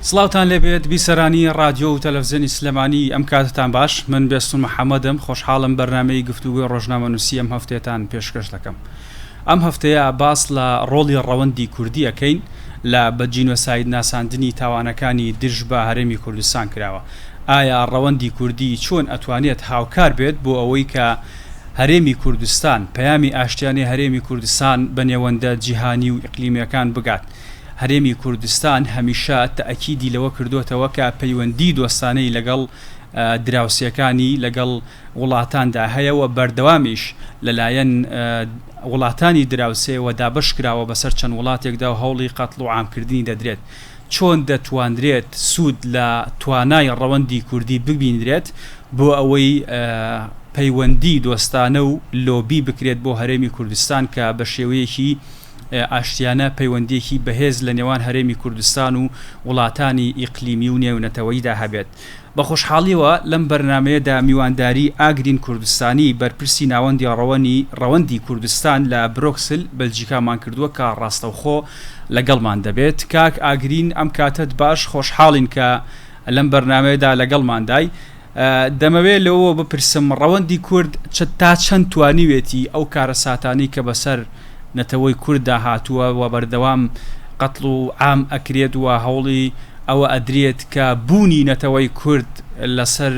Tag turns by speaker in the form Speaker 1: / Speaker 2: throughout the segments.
Speaker 1: سڵاوتان لێبێت بیسەرانی ڕادیۆ و تەلەفزیۆنی سلێمانی ئەم کاتەتان باش من بێستون محەمەدم خۆشحاڵم بەرنامەی گفتوگۆی ڕۆژنامەنووسی ئەم هەفتەیەتان پێشکەش دەکەم ئەم هەفتەیە باس لە ڕۆڵی ڕەوەندی کوردی ئەکەین لە بە جینۆساید ناساندنی تاوانەکانی دژ بە هەرێمی کوردستان کراوە ئایا ڕەوەندی کوردی چۆن ئەتوانێت هاوکار بێت بۆ ئەوەی کە هەرێمی کوردستان پەیامی ئاشتیانەی هەرێمی کوردستان بە نێوەندە جیهانی و ئیقلیمیەکان بگات؟ هەرێمی کوردستان هەمیشە تەئکیدی لەوە کردۆتەوە کە پەیوەندی دۆستانەی لەگەڵ دراوسێکانی لەگەڵ وڵاتاندا هەیە و بەردەوامیش لەلایەن وڵاتانی دراوسێوە دابەشکراوە بەسەر چەند وڵاتێکدا و هەوڵی قەتڵ و عامکردنی دەدرێت. چۆن دەتوانرێت سوود لە توانای ڕەوەندی کوردی ببینرێت بۆ ئەوەی پەیوەندی دۆستانە و لۆبی بکرێت بۆ هەرێمی کوردستان کە بە شێوەیەکی ئاشتیانە پەیوەندییەکی بەهێز لە نێوان هەرێمی کوردستان و وڵاتانی ئیقلیمی و نێونەتەوەییدا هەبێت. بە خۆشحاڵیەوە لەم بەرنامەیەدا میوانداری ئاگرین کوردستانی بەرپرسی ناوەندی ڕەوەنی ڕەوەندی کوردستان لە برۆکسل بەلجیکامان کردووە کە ڕاستەوخۆ لەگەڵمان دەبێت. کاک ئاگرین ئەم کاتەت باش خۆشحاڵین کە لەم بەرنامەیەدا لەگەڵماندای. دەمەوێ لەوەوە بپرسم ڕەوەندی کورد چ تا چەند توانیوێتی ئەو کارەساتانەی کە بەسەر نەتەوەی کورددا هاتووە و بەردەوام قەتڵ و عام ئەکرێت و هەوڵی ئەوە ئەدرێت کە بوونی نەتەوەی کورد لەسەر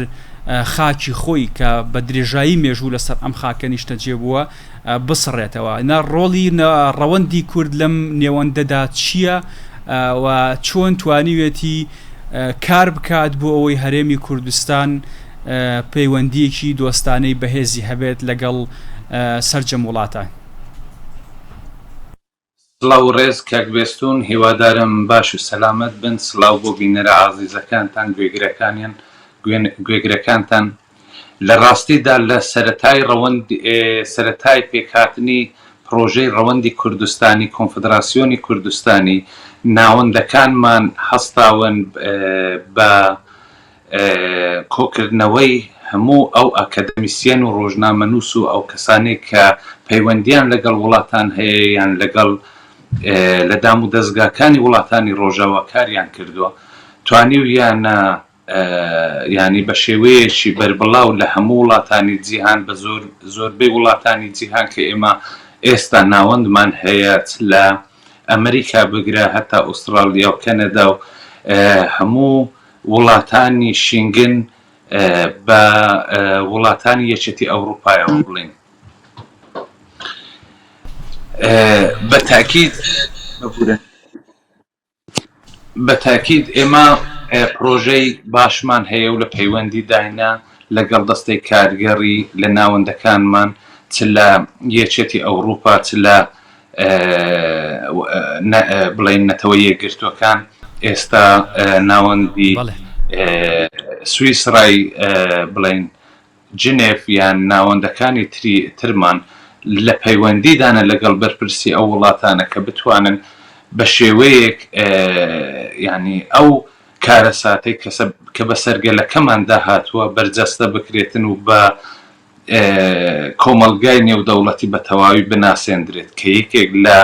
Speaker 1: خاکی خۆی کە بە درێژایی مێژوو لەسەر ئەم خاکە نیشتەجێ بووە بسڕێتەوە نە ڕۆڵی ڕەوەندی کورد لەم نێوەندەدا چییە و چۆن توانیوێتی کار بکات بۆ ئەوەی هەرێمی کوردستان پەیوەندییەکی دۆستانەی بەهێزی هەبێت لەگەڵ سەرجەم وڵاتان.
Speaker 2: سڵاو و ڕێز کاک بێستوون هیوادارم باش و سەلامەت بن سڵاو بۆ بینەرە ئازیزەکانتان گوێگرەکانیان گوێگرەکانتان لە ڕاستیدا لە سەرەتای ڕەوەند سەرەتای پێکهاتنی پڕۆژەی ڕەوەندی کوردستانی کۆنفدراسیۆنی کوردستانی ناوەندەکانمان هەستاون بە کۆکردنەوەی هەموو ئەو ئاکادمیسیەن و ڕۆژنامەنووس و ئەو کەسانەی کە پەیوەندیان لەگەڵ وڵاتان هەیە یان لەگەڵ لە دامودەزگاکانی وڵاتانی ڕۆژاوا کاریان کردووە توانیویانە یانی بە شێوەیەکی بەربڵاو لە هەموو وڵاتانی جیهان بە زۆر زۆربەی وڵاتانی جیهان کە ئێمە ئێستا ناوەندمان هەیە چ لە ئەمریکا بگرە هەتا ئوستراڵیا و کەنەدا و هەموو وڵاتانی شینگن بە وڵاتانی یەکێتی ئەوروپایەوە بڵێین بە تاکید ببورن. بە تاکید ئێمە پرۆژەی باشمان هەیە و لە پەیوەندی داینە لەگەڵ دەستەی کارگێڕی لە ناوەندەکانمان چ لە یەکێتی ئەوڕوپا چ لە بڵێین نەتەوە یەکگرتووەکان ئێستا ناوەندی سویسڕای بڵێین جنێف یان ناوەندەکانی تری ترمان لە پەیوەندیدانە لەگەڵ بەرپرسی ئەو وڵاتانە کە بتوانن بە شێوەیەک یانی ئەو کارەساتەی کە بەسەر گەلەکەماندا هاتووە بەرجەستە بکرێتن و بە کۆمەڵگای نێودەوڵەتی بە تەواوی بناسێندرێت کە یەکێک لە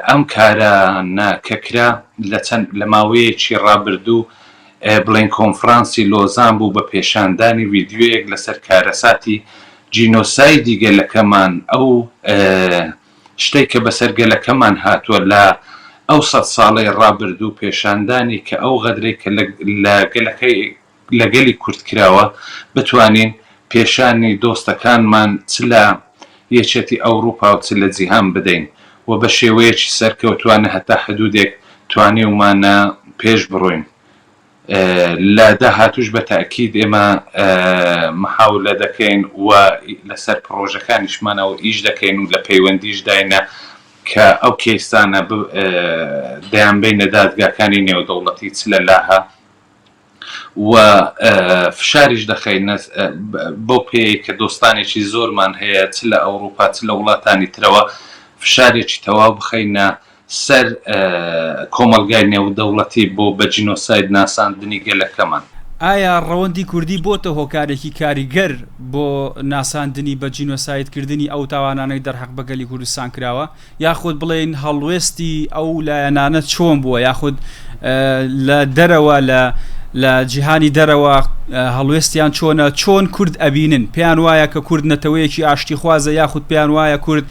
Speaker 2: ئەم کارانە کە کرا لە چەند لە ماوەیەکی ڕابردوو بڵێین کۆنفرانسی لۆزان بوو بە پێشاندانی ڤیدیۆیەک لەسەر کارەساتی جینۆسایدی گەلەکەمان ئەو شتەی کە بەسەر گەلەکەمان هاتووە لە ئەو سەد ساڵەی ڕابردوو پێشاندانی کە ئەو غەدرەی کە لە گەلەکەی لە گەلی کورد کراوە بتوانین پێشانی دۆستەکانمان چ لە یەکێتی ئەوڕوپا و چ لە جیهان بدەین و بە شێوەیەکی سەرکەوتوانە هەتا حدودێک توانیومانە پێش بڕۆین لە داهاتووش بە تەئکید ئێمە محاولە دەکەین و لەسەر پڕۆژەکانیشمانەوە ئیش دەکەین و لە پەیوەندیش داینە کە ئەو کەیسانە دەیانبەینە دادگاکانی نێودەوڵەتی چ لە لاهە و فشاریش دەخەینە بەو پێیەی کە دۆستانێکی زۆرمان هەیە چ لە ئەوڕوپا چ لە وڵاتانی ترەوە فشارێکی تەواو بخەینە سەر کۆمەڵگای نێودەوڵەتی بۆ بە جینۆساید ناساندنی گەلەکەمان.
Speaker 1: ئایا ڕەوەندی کوردی بۆتە هۆکارێکی کاریگەر بۆ ناساندنی بە جینۆساید کردنی ئەو تاوانانەی دەرحەق بە گەلی کوردستان کراوە؟ یاخود بڵێین هەڵوێستی ئەو لایەنانە چۆن بووە یاخود لە دەرەوە لە لە جیهانی دەرەوە هەڵوێستیان چۆنە چۆن کورد ئەبینن پێیان وایە کە کورد نەتەوەیەکی ئاشتیخوازە یاخود پێیان وایە کورد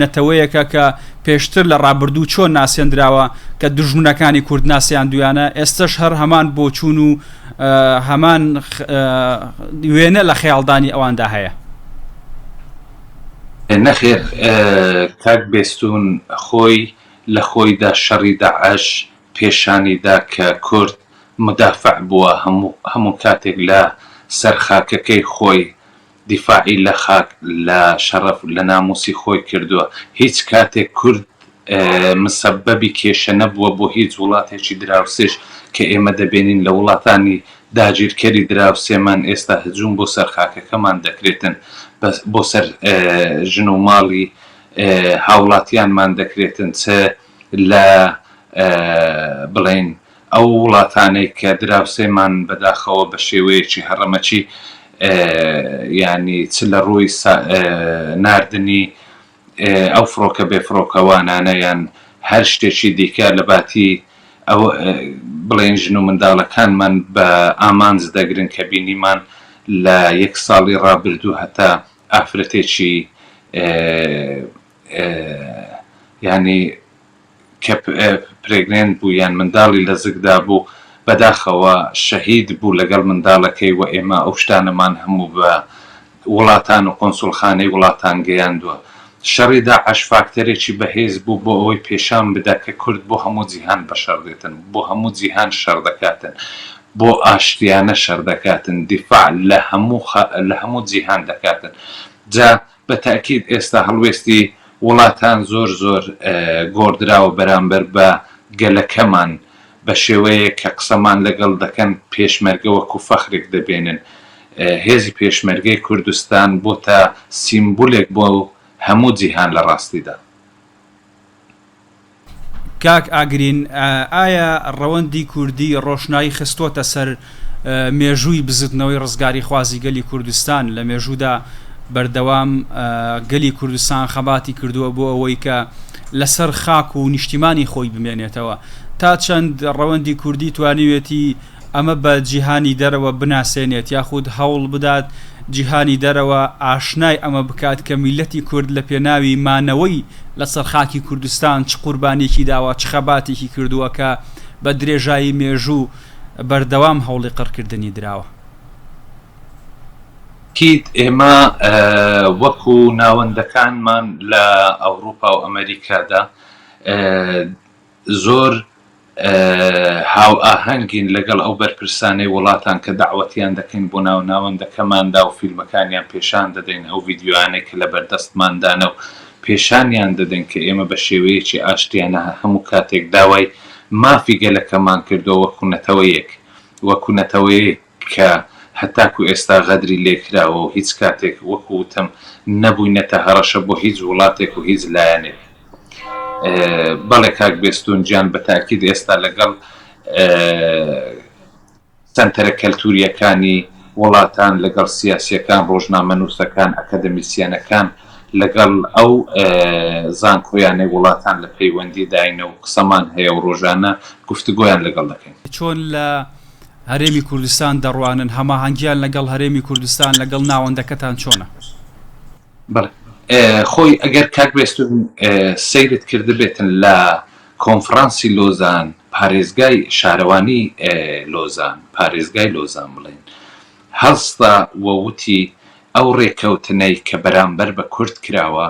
Speaker 1: نەتەوەیەکە کە پێشتر لە ڕابردوو چۆن ناسێندراوە کە دوژمنەکانی کورد ناسیاندویانە ئێستش هەر هەمان بۆچوون و هەمان وێنە لە خەیاڵدانی ئەواندا هەیە.
Speaker 2: نەخێر کاک بێستوون خۆی لە خۆیدا شەڕی داعش پێشانی دا کە کورد مودافع بووە هەموو هەموو کاتێک لە سەر خاکەکەی خۆی دیفاعی لە خاک لە شەڕەف لە ناموسی خۆی کردووە هیچ کاتێک کورد مسەبەبی کێشە نەبووە بۆ هیچ وڵاتێکی دراوسێش کە ئێمە دەبێنین لە وڵاتانی داگیرکەری دراوسێمان ئێستا هجوم بۆ سەر خاکەکەمان دەکرێتن بۆ سەر ژن و ماڵی هاوڵاتیانمان دەکرێتن چ لە بڵێین ئەو وڵاتانەی کە دراوسێمان بەداخەوە بە شێوەیەکی هەڕەمەکی یانی چ لە ڕووی ناردنی ئەو فڕۆکە بێفڕۆکەوانانە یان هەر شتێکی دیکە لە باتی ئەو بڵێین ژن و منداڵەکانمان بە ئامانج دەگرن کە بینیمان لە یەک ساڵی ڕابردوو هەتا ئافرەتێکی یانی کە pregnant بوو یان منداڵی لە زگدا بوو بەداخەوە شەهید بوو لەگەڵ منداڵەکەی وە ئێمە ئەو شتانەمان هەموو بە وڵاتان و قونسوڵخانەی وڵاتان گەیاندووە. شەڕی داعش فاکتەرێکی بەهێز بوو بۆ ئەوەی پێشان بدا کە کورد بۆ هەموو جیهان بەشەڕ دێتن، بۆ هەموو جیهان شەڕ دەکاتن، بۆ ئاشتیانە شەڕ دەکاتن، دیفاع لە هەموو لە هەموو جیهان دەکاتن. جا بە تەئکید ئێستا هەڵوێستی وڵاتان زۆر زۆر گۆڕدراوە بەرامبەر بە گەلەکەمان بە شێوەیەک کە قسەمان لەگەڵ دەکەن پێشمەرگە وەکو فەخرێک دەبێنن. هێزی پێشمەرگەی کوردستان بۆتە سیمبولێک بۆ هەموو جیهان لە ڕاستیدا.
Speaker 1: کاک ئاگرین، ئایا ڕەوەندی کوردی ڕۆشنایی خستۆتە سەر مێژووی بزوتنەوەی ڕزگاریخوازی گەلی کوردستان؟ لە مێژوودا بەردەوام گەلی کوردستان خەباتی کردووە بۆ ئەوەی کە لەسەر خاک و نیشتیمانی خۆی بمێنێتەوە. تا چەند ڕەوەندی کوردی توانیوێتی ئەمە بە جیهانی دەرەوە بناسێنێت یاخود هەوڵ بدات جیهانی دەرەوە ئاشنای ئەمە بکات کە میللەتی کورد لە پێناوی مانەوەی لەسەر خاکی کوردستان چ قوربانیەکی داوە چ خەباتێکی کردووە کە بە درێژایی مێژوو بەردەوام هەوڵی قڕکردنی دراوە.
Speaker 2: کیت ئێمە وەکو ناوەندەکانمان لە ئەوروپا و ئەمەریکادا زۆر هاوئاهەنگین لەگەڵ ئەو بەرپرسانەی وڵاتان کە دەعوەتیان دەکەین بۆ ناو ناوەندەکەماندا و فیلمەکانیان پێشان دەدەین، ئەو ڤیدیۆیانەی کە لەبەردەستماندانە و پێشانیان دەدەین کە ئێمە بە شێوەیەکی ئاشتیانە هەموو کاتێک داوای مافی گەلەکەمان کردووە وەکو نەتەوەیەک، وەکو نەتەوەیەک. کە هەتاکو ئێستا غەدری لێکراوە و هیچ کاتێک وەکو وتم نەبووینەتە هەڕەشە بۆ هیچ وڵاتێک و هیچ لایەنێک. بەڵێ کاک بێستوون گیان بە تاکید ئێستا لەگەڵ سەنتەرە کەلتورییەکانی وڵاتان، لەگەڵ سیاسییەکان، ڕۆژنامەنووسەکان، ئەکەدەمیسیەنەکان، لەگەڵ ئەو زانکۆیانەی وڵاتان لە پەیوەندیداین و قسەمان هەیە و ڕۆژانە گفتوگۆیان لەگەڵ دەکەین.
Speaker 1: چۆن لە هەرێمی کوردستان دەڕوانن، هەماهەنگیان لەگەڵ هەرێمی کوردستان لەگەڵ ناوەندەکەتان چۆنە؟
Speaker 2: بەڵێ خۆی ئەگەر کاک بێستون سەیرت کردبێتن لە کۆنفڕانسی لۆزان پارێزگای شارەوانی لۆزان پارێزگای لۆزان بڵێین هەڵستا و وتی ئەو ڕێکەوتنەی کە بەرامبەر بە کورد کراوە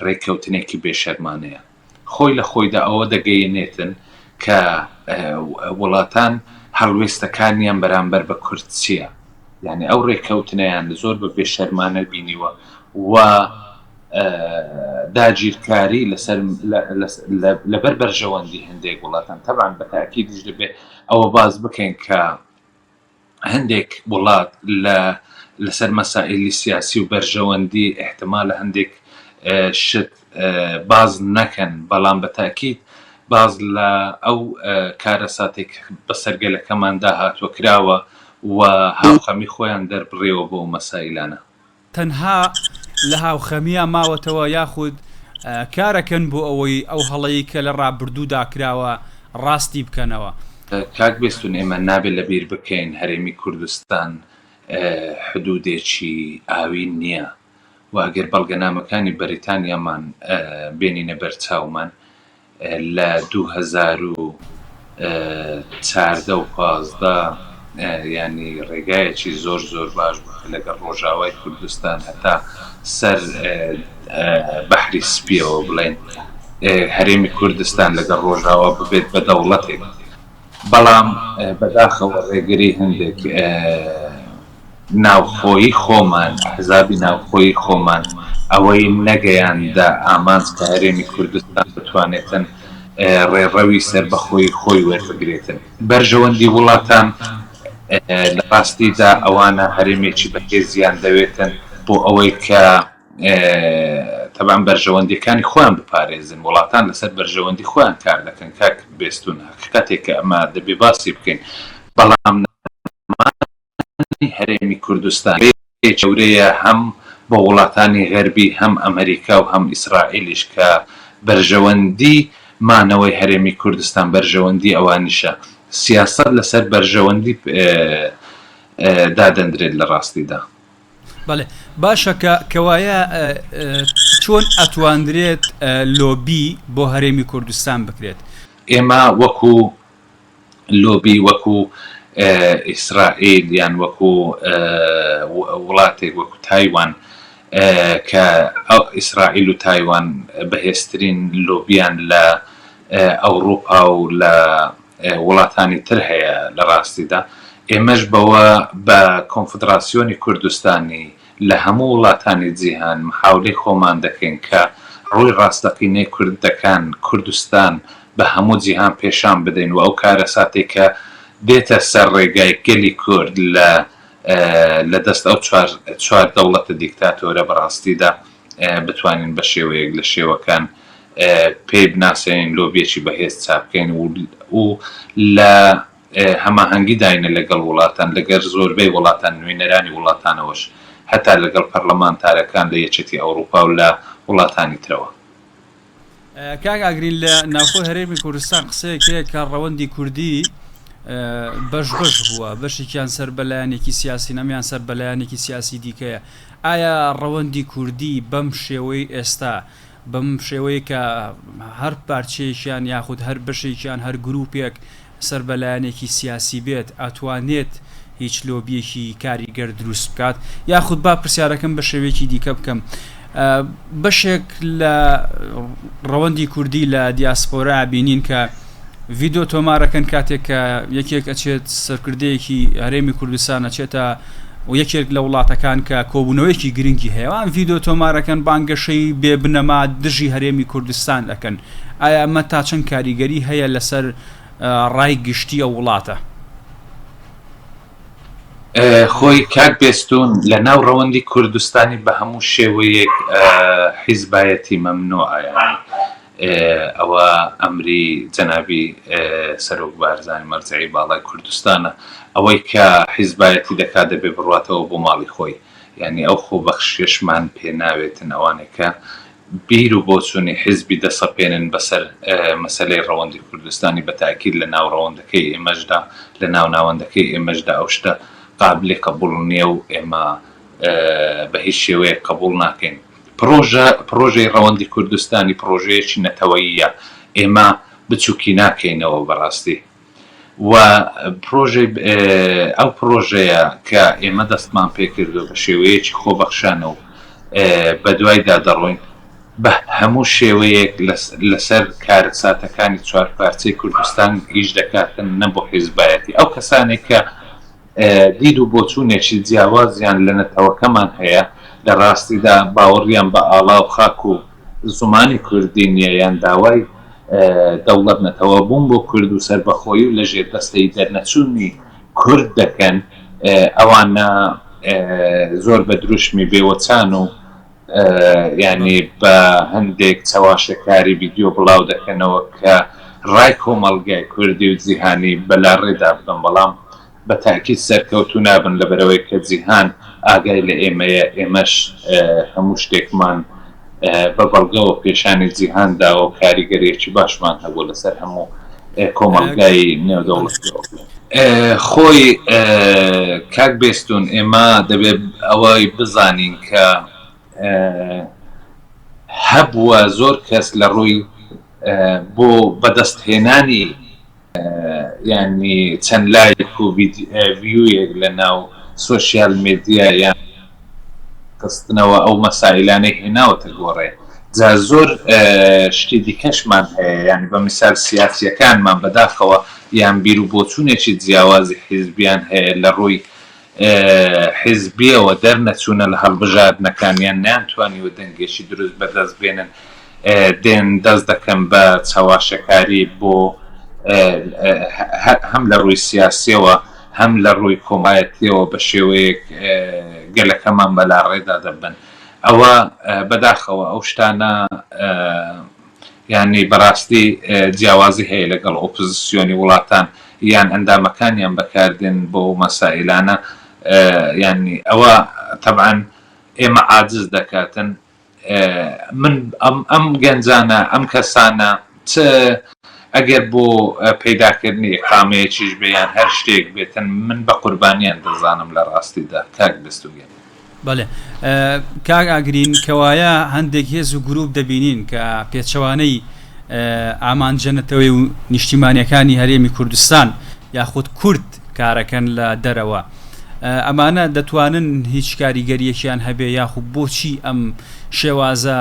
Speaker 2: ڕێکەوتنێکی بێشەرمانەیە. خۆی لە خۆیدا ئەوە دەگەیەنێتن کە وڵاتان هەڵوێستەکانیان بەرامبەر بە کورد چییە یعنی ئەو ڕێککەوتنەیان زۆر بە بێشەرمانە بینیوە و داگیرکاری لەسەر لەبەر بەرژەوەندی هەندێک وڵاتان تەبان بە تاکیدیش دەبێت ئەوە باز بکەین کە هەندێک وڵات لە لەسەر مەسائیلی سیاسی و بەرژەوەندی ئیحتمالە هەندێک شت باز نەکەن بەڵام بە تاکید باز لە ئەو کارەساتێک بەسەر گەلەکەماندا هاتووە کراوە. و هاوخەمی خۆیان دەربڕیەوە بۆ ئەو مەسائیلانە.
Speaker 1: تەنها لە هاوخەمیا ماوەتەوە یاخود کارەکەن بۆ ئەوەی ئەو هەڵەی کە لە ڕابردوودا کراوە ڕاستی بکەنەوە؟
Speaker 2: کاک بێستون ئێمە نابێ لە بیر بکەین هەرێمی کوردستان حدودێکی ئاوی نیە و ئەگەر بەڵگەنامەکانی بەریتانیامان بێنینە بەر چاومان لە 2014 و 15 یانی ڕێگایەکی زۆر زۆر باش بوو کە لەگەڵ ڕۆژاوای کوردستان هەتا سەر بەحری سپیەوە بڵێن هەرێمی کوردستان لەگەڵ ڕۆژاوا ببێت بە دەوڵەتێک بەڵام بەداخەوە ڕێگری هەندێک ناوخۆیی خۆمان، ئەحزابی ناوخۆیی خۆمان ئەوەی نەگەیاندە ئامانج کە هەرێمی کوردستان بتوانێتن ڕێڕەوی سەربەخۆیی خۆی وەربگرێتن. بەرژەوەندی وڵاتان لە ڕاستیدا ئەوانە هەرێمێکی بەهێزیان دەوێتن بۆ ئەوەی کە تەبعەن بەرژەوەندیەکانی خۆیان بپارێزن، وڵاتان لەسەر بەرژەوەندی خۆیان کار دەکەن کاک بێستون، هەقیقەتێکە ئەمە دەبێ باسی بکەین، بەڵام نەمانی هەرێمی کوردستان گرێیەکی گەورەیە هەم بۆ وڵاتانی غەربی هەم ئەمەریکا و هەم ئیسرائیلیش کە بەرژەوەندی مانەوەی هەرێمی کوردستان بەرژەوەندی ئەوانیشە، سیاسەت لەسەر بەرژەوەندی دادەندرێت لە ڕاستیدا.
Speaker 1: بەڵێ باشە کە کەوایە چۆن ئەتواندرێت لۆبی بۆ هەرێمی کوردستان بکرێت؟
Speaker 2: ئێمە وەکو لۆبی وەکو ئیسرائیل یان وەکو وڵاتێک وەکو تایوان کە ئیسرائیل و تایوان بەهێزترین لۆبیان لە ئەوڕوپا و لە وڵاتانی تر هەیە لە ڕاستیدا ئێمەش بەوە بە کۆنفدراسیۆنی کوردستانی لە هەموو وڵاتانی جیهان محاولەی خۆمان دەکەین کە ڕووی ڕاستەقینەی کوردەکان، کوردستان بە هەموو جیهان پێشان بدەین و ئەو کارەساتەی کە دێتە سەر ڕێگای گەلی کورد لە لە دەست ئەو چوار دەوڵەتە دیکتاتۆرە بە ڕاستیدا بتوانین بە شێوەیەک لە شێوەکان پێی بناسێنین لۆبیەکی بەهێز چابکەین و لە هەماهەنگی داینە لەگەڵ وڵاتان، لەگەر زۆربەی وڵاتان، نوێنەرانی وڵاتانەوەش، هەتا لەگەڵ پەرلەمانتارەکان لە یەکێتی ئەوڕوپا و لە وڵاتانی ترەوە.
Speaker 1: کاک ئاگرین لە ناوخۆی هەرێمی کوردستان قسەیەک هەیە کە ڕەوەندی کوردی بەش بەش بووە، بەشێکیان سەر بە لایەنێکی سیاسین ئەمیان سەر بە لایەنێکی سیاسی دیکەیە، ئایا ڕەوەندی کوردی بەم شێوەی ئێستا بەم شێوەیە کە هەر پارچەیەکیان یاخود هەر بەشێکیان هەر گروپێک سەر بە لایەنێکی سیاسی بێت ئەتوانێت هیچ لۆبیەکی کاریگەر دروست بکات؟ یاخود با پرسیارەکەم بە شێوەیەکی دیکە بکەم بەشێک لە ڕەوەندی کوردی لە دیاسپۆرا بینین کە ڤیدۆ تۆمارەکەن کاتێک کە یەکێک ئەچێت سەرکردەیەکی هەرێمی کوردستان ئەچێتە و یەکێک لە وڵاتەکان کە کۆبوونەوەیەکی گرنگی هەیە ئەوان ڤیدۆ تۆمارەکەن بانگەشەی بێ بنەما دژی هەرێمی کوردستان ئەکەن ئایا ئەمە تا چەند کاریگەری هەیە لەسەر ڕای گشتی ئەو وڵاتە؟
Speaker 2: خۆی کاک بێستوون لە ناو ڕەوەندی کوردستانی بە هەموو شێوەیەک حیزبایەتی مەمنوعە یانی ئەوە ئەمری جەنابی سەرۆک بارزانی مەرجەعی باڵای کوردستانە ئەوەی کە حیزبایەتی دەکات دەبێ بڕواتەوە بۆ ماڵی خۆی یانی ئەو خۆبەخشیەشمان پێ ناوێتن ئەوانەی کە بیر و بۆچوونی حیزبی دەسەپێنن بەسەر مەسەلەی ڕەوەندی کوردستانی بە تاکید لە ناو ڕەوەندەکەی ئێمەشدا لە ناو ناوەندەکەی ئێمەشدا ئەو شتە قابلی قەبووڵ نییە و ئێمە بە هیچ شێوەیەک قەبووڵ ناکەین. پڕۆژە پڕۆژەی ڕەوەندی کوردستانی پڕۆژەیەکی نەتەوەییە ئێمە بچووکی ناکەینەوە بەڕاستی و پڕۆژەی ئەو پڕۆژەیە کە ئێمە دەستمان پێکردووە بە شێوەیەکی خۆبەخشانە و بەدوایدا دەڕۆین بە هەموو شێوەیەک لەسەر کارەساتەکانی چوارپارچەی کوردستان ئیش دەکاتن نە بۆ حیزبایەتی ئەو کەسانێک کە دید و بۆچوونێکی جیاوازیان لە نەتەوەکەمان هەیە، لە ڕاستیدا باوەڕیان بە ئاڵا و خاک و زمانی کوردی نییە یان داوای دەوڵەت نەتەوە بوون بۆ کورد و سەربەخۆیی و لە ژێردەستەیی دەرنەچوونی کورد دەکەن، ئەوانە زۆر بە دروشمی بێوەچان و یانی بە هەندێک چەواشەکاری ڤیدیۆ بڵاو دەکەنەوە کە ڕای کۆمەڵگای کوردی و جیهانی بەلاڕێدا ببەن، بەڵام. بە تاکید سەرکەوتوو نابن لەبەرئەوەی کە جیهان ئاگای لە ئێمەیە ئێمەش هەموو شتێکمان بە بەڵگەوە پێشانی جیهان داوە و کاریگەریەکی باشمان هەبوو لەسەر هەموو کۆمەڵگای نێودەوڵەتی. خۆی کاک بێستون ئێمە دەبێ ئەوەی بزانین کە هەبووە زۆر کەس لە ڕووی بۆ بەدەستهێنانی یانی چەند لایک و ڤیویەک لە ناو سۆشیال مێدیا یان خستنەوە ئەو مەسائیلانەی هێناوەتە گۆڕێ جا زۆر شتی دیکەشمان هەیە یانی بە میسال سیاسیەکانمان بەداخەوە یان بیر و بۆچوونێکی جیاوازی حیزبیان هەیە لە ڕووی حیزبیەوە دەرنەچوونە لە هەڵبژاردنەکان یان نەیانتوانیوە دەنگێکی دروست بەدەست بێنن دێن دەست دەکەن بە چەواشەکاری بۆ هەم لە ڕووی سیاسیەوە هەم لە ڕووی کۆمایەتیەوە بە شێوەیەک گەلەکەمان بەلاڕێدا دەبن ئەوە بەداخەوە ئەو شتانە یانی بەڕاستی جیاوازی هەیە لەگەڵ ئۆپزسیۆنی وڵاتان یان ئەندامەکانیان بەکاردێن بۆ ئەو مەسائیلانە یانی ئەوە تەبعەن ئێمە عاجز دەکاتن من ئەم ئەم گەنجانە ئەم کەسانە چ ئەگەر بۆ پەیداکردنی ئیقامەیەکیش بێ یان هەر شتێک بێتن من بە قوربانیان دەزانم لە ڕاستیدا کاک بێستوگیان.
Speaker 1: بەڵێ کاک ئاگرین کەوایە هەندێک هێز و گروپ دەبینین کە پێچەوانەی ئامانجە نەتەوەی و نیشتیمانیەکانی هەرێمی کوردستان یاخود کورد کارەکەن لە دەرەوە ئەمانە دەتوانن هیچ کاریگەریەکیان هەبێ یاخود بۆچی ئەم شێوازە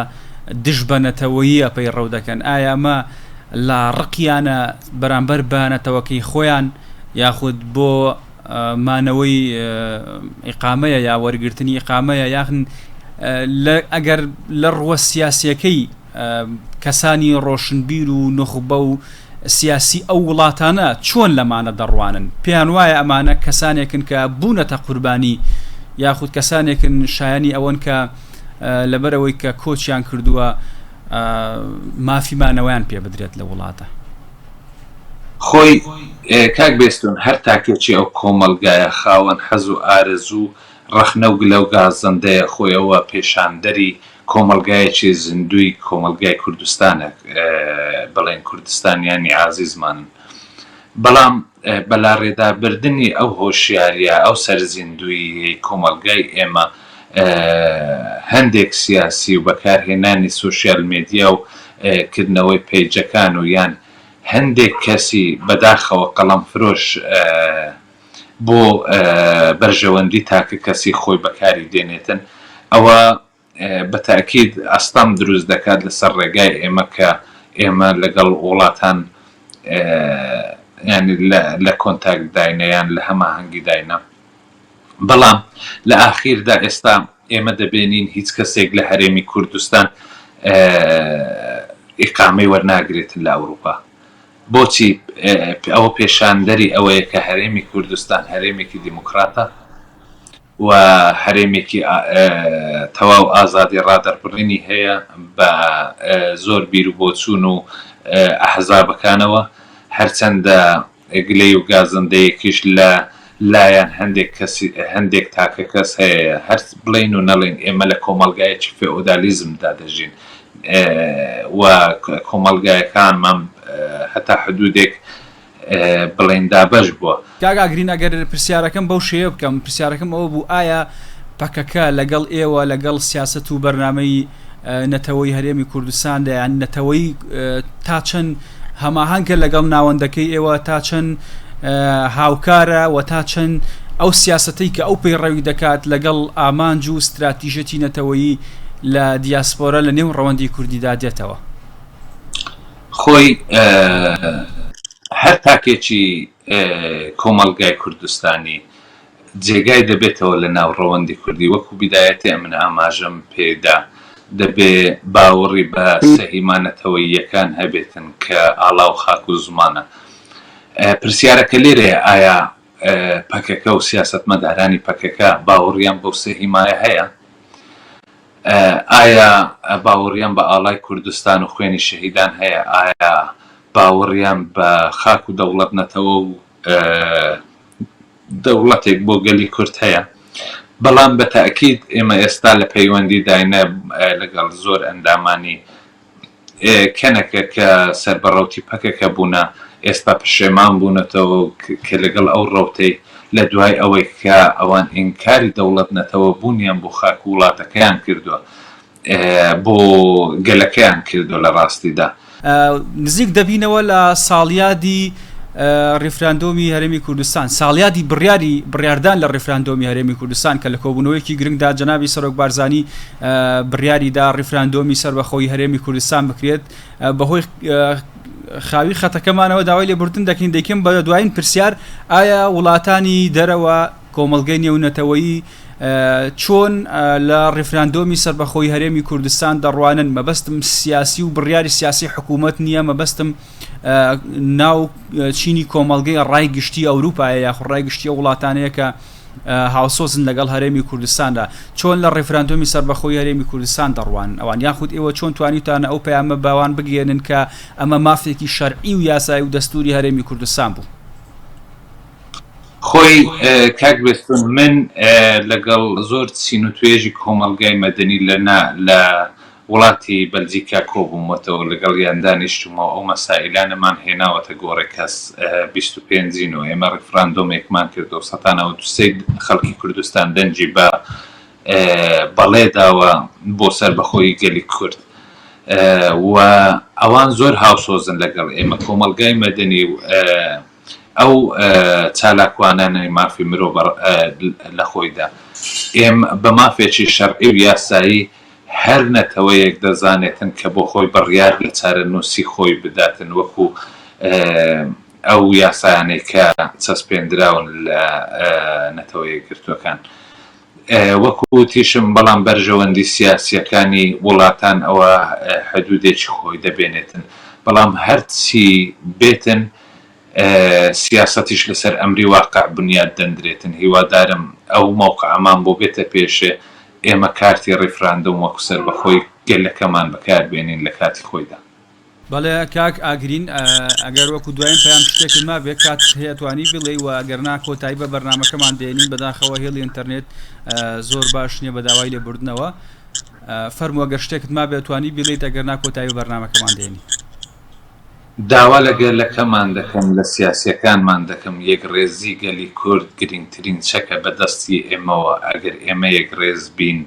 Speaker 1: دژ بە نەتەوەیە پەیڕەو دەکەن ئایا ئەمە لە ڕقیانە بەرامبەر بە نەتەوەکەی خۆیان یاخود بۆ مانەوەی ئیقامەیە یا وەرگرتنی ئیقامەیە یاخن ئەگەر لە ڕووە سیاسیەکەی کەسانی ڕۆشنبیر و نوخبە و سیاسی ئەو وڵاتانە چۆن لەمانە دەڕوانن پێیان وایە ئەمانە کەسانێکن کە بوونەتە قوربانی یاخود کەسانێکن شایانی ئەوەن کە لەبەرەوەی کە کۆچیان کردووە مافی مانەوەیان پێ بدرێت لە وڵاتە.
Speaker 2: خۆی کاک بێستون هەر تاکێکی ئەو کۆمەڵگایە خاوەن حەز و ئارەزوو ڕەخنە و گلە و گازەندەیە خۆی ئەوە پێشاندەری کۆمەڵگایەکی زیندووی کۆمەڵگای کوردستانە بڵێن کوردستانیانی ئازیزمانن بەڵام بەلاڕێدا بردنی ئەو هۆشیاریە ئەو سەرزیندووییەی کۆمەڵگای ئێمە هەندێک سیاسی و بەکارهێنانی سۆشیال مێدیا و کردنەوەی پەیجەکان و یان هەندێک کەسی بەداخەوە قەڵەم فرۆش بۆ بەرژەوەندی تاکە کەسی خۆی بەکاری دێنێتن ئەوە بە تەئکید ئەستەم دروست دەکات لەسەر ڕێگای ئێمە کە ئێمە لەگەڵ وڵاتان یانی لە کۆنتاکت داینە یان لە هەماهەنگی داینە بەڵام لە ئاخیردا ئێستا ئێمە دەبێنین هیچ کەسێک لە هەرێمی کوردستان ئیقامەی وەرناگرێتن لە ئەوروپا بۆچی ئەوە پێشاندەری ئەوەیە کە هەرێمی کوردستان هەرێمێکی دیموکراتە و هەرێمێکی تەواو ئازادی ڕادەربڕینی هەیە بە زۆر بیر و بۆچوون و ئەحزابەکانەوە هەرچەندە گلەی و گازندەیەکیش لە لایەن هەندێک کەسی هەندێک تاکە کەس هەیە هەر بڵێین و نەڵێین ئێمە لە کۆمەڵگایەکی فێئۆدالیزمدا دەژین و کۆمەڵگایەکانمان هەتا حدودێک بڵێین دابەش بووە.
Speaker 1: کاک ئاگرین ئەگەر پرسیارەکەم بەو شێوەیە بکەم، پرسیارەکەم ئەوە بوو ئایا پەکەکە لەگەڵ ئێوە لەگەڵ سیاسەت و بەرنامەی نەتەوەی هەرێمی کوردستاندا یان نەتەوەی تا چەند هەماهەنگە لەگەڵ ناوەندەکەی ئێوە تا چەند هاوکارە و تا چەند ئەو سیاسەتەی کە ئەو پەیڕەوی دەکات لەگەڵ ئامانج و ستراتیژەتی نەتەوەیی لە دیاسپۆرا لە نێو ڕەوەندی کوردیدا دێتەوە؟
Speaker 2: خۆی هەر تاکێکی کۆمەڵگای کوردستانی جێگای دەبێتەوە لە ناو ڕەوەندی کوردی وەکو بیدایەتی ئەمن ئاماژەم پێ دا دەبێ باوەڕی بە سەهیما نەتەوەییەکان هەبێتن کە ئاڵا و خاک و زمانە. پرسیارەکە لێرەیە ئایا پەکەکە و سیاسەتمەدارانی پەکەکە باوەڕیان بەو سەهیمایە هەیە؟ ئایا باوەڕیان بە ئاڵای کوردستان و خوێنی شەهیدان هەیە؟ ئایا باوەڕیان بە خاک و دەوڵەت نەتەوە و. دەوڵەتێک بۆ گەلی کورد هەیە، بەڵام بە تەئکید ئێمە ئێستا لە پەیوەندی داینە لەگەڵ زۆر ئەندامانی کەنەکە کە سەر بە ڕەوتی پەکەکە بوونە ئێستا پەشێمان بوونەتەوە کە لەگەڵ ئەو ڕەوتەی لە دوای ئەوەی کە ئەوان ئینکاری دەوڵەت نەتەوە بوونیان بۆ خاک و وڵاتەکەیان کردووە بۆ گەلەکەیان کردووە لە ڕاستیدا.
Speaker 1: نزیک دەبینەوە لە ساڵیادی ڕیفراندۆمی هەرێمی کوردستان، ساڵیادی بڕیاری بڕیاردان لە ڕیفراندۆمی هەرێمی کوردستان کە لە کۆبوونەوەیەکی گرنگدا جەنابی سەرۆک بارزانی بڕیاری دا ڕیفراندۆمی سەربەخۆی هەرێمی کوردستان بکرێت بەهۆی خاوی خەتەکەمانەوە داوای لێبوردن دەکەین دەیکەم بە دوایین پرسیار ئایا وڵاتانی دەرەوە کۆمەڵگەی نێونەتەوەیی چۆن لە ڕیفراندۆمی سەربەخۆی هەرێمی کوردستان دەڕوانن مەبەستم سیاسی و بڕیاری سیاسی حکوومەت نییە مەبەستم ناو چینی کۆمەڵگەی ڕای گشتی ئەوروپایە یاخود ڕای گشتی ئەو وڵاتانەیە کە هاوسۆزن لەگەڵ هەرێمی کوردستاندا چۆن لە ڕیفراندۆمی سەربەخۆی هەرێمی کوردستان دەڕوان ئەوان یاخود ئێوە چۆن توانیتانە ئەو پەیامە باوان بگەێنن کە ئەمە مافێکی شەرعی و یاسایی و دەستوری هەرێمی کوردستان بوو؟
Speaker 2: خۆی کاک بێستون من لەگەڵ زۆر چین و توێژی کۆمەڵگای مەدەنی لە نا لە وڵاتی بەلجیکا کۆبوومەتەوە لەگەڵیان دانیشتوومەوە ئەو مەسائیلانەمان هێناوەتە گۆڕێ کەس 25 ین و ئێمە ڕیفراندۆمێکمان کردو 193 خەڵکی کوردستان دەنگی بە بەڵێ داوە بۆ سەربەخۆیی گەلی کورد و ئەوان زۆر هاوسۆزن لەگەڵ ئێمە کۆمەڵگای مەدەنی و ئەو چالاکوانانەی مافی مرۆڤ لە خۆیدا ئێم بە مافێکی شەرعی و یاسایی هەر نەتەوەیەک دەزانێتن کە بۆ خۆی بڕیار لە چارەنووسی خۆی بداتن وەکو ئەو یاسایانەی کە چەسپێندراون لە نەتەوە یەکگرتووەکان. وەکو وتیشم بەڵام بەرژەوەندی سیاسیەکانی وڵاتان ئەوە حدودێکی خۆی دەبێنێتن بەڵام هەرچی بێتن سیاسەتیش لەسەر ئەمری واقع بنیات دەندرێتن هیوادارم ئەو مەوقعەمان بۆ بێتە پێشێ ئێمە کارتی ڕیفراندۆم وەکو سەربەخۆی گەلەکەمان بەکار بێنین لە کاتی خۆیدا.
Speaker 1: بەڵێ کاک ئاگرین ئەگەر وەکو دوایین پەیام شتێکت مابێ کاتت هەیە توانی بڵێی و ئەگەر نا کۆتایی بە بەرنامەکەمان دێنین بەداخەوە هێڵی ئینتەرنێت زۆر باش نییە بە داوای لێبوردنەوە فەرموو ئەگەر شتێکت مابێ توانی بڵێیت ئەگەر نا کۆتایی بە بەرنامەکەمان دێنین.
Speaker 2: داوا لە گەلەکەمان دەکەم، لە سیاسیەکانمان دەکەم، یەکڕێزی گەلی کورد گرینگترین چەکە بە دەستی ئێمەوە، ئەگەر ئێمە یەکڕێز بین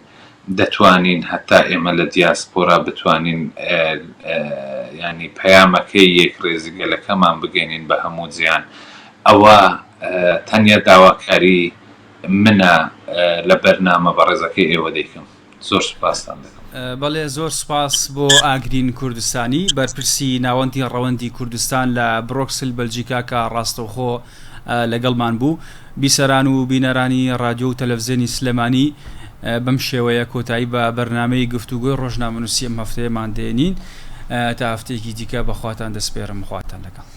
Speaker 2: دەتوانین هەتا ئێمە لە دیاسپۆرا بتوانین یانی پەیامەکەی یەکڕێزی گەلەکەمان بگەینین بە هەموو جیهان، ئەوە تەنیا داواکاری منە لە بەرنامە بەڕێزەکەی ئێوە دەیکەم. زۆر سوپاستان دەکەم.
Speaker 1: بەڵێ زۆر سوپاس بۆ ئاگرین کوردستانی بەرپرسی ناوەندی ڕەوەندی کوردستان لە برۆکسل بەلجیکا کە ڕاستەوخۆ لەگەڵمان بوو. بیسەران و بینەرانی ڕادیۆ و تەلەفزێنی سلێمانی بەم شێوەیە کۆتایی بە بەرنامەی گفتوگۆی ڕۆژنامەنووسی ئەم هەفتەیەمان دێنین. تا هەفتەیەکی دیکە بە خواتان دەسپێرم خواتان لەگەڵ.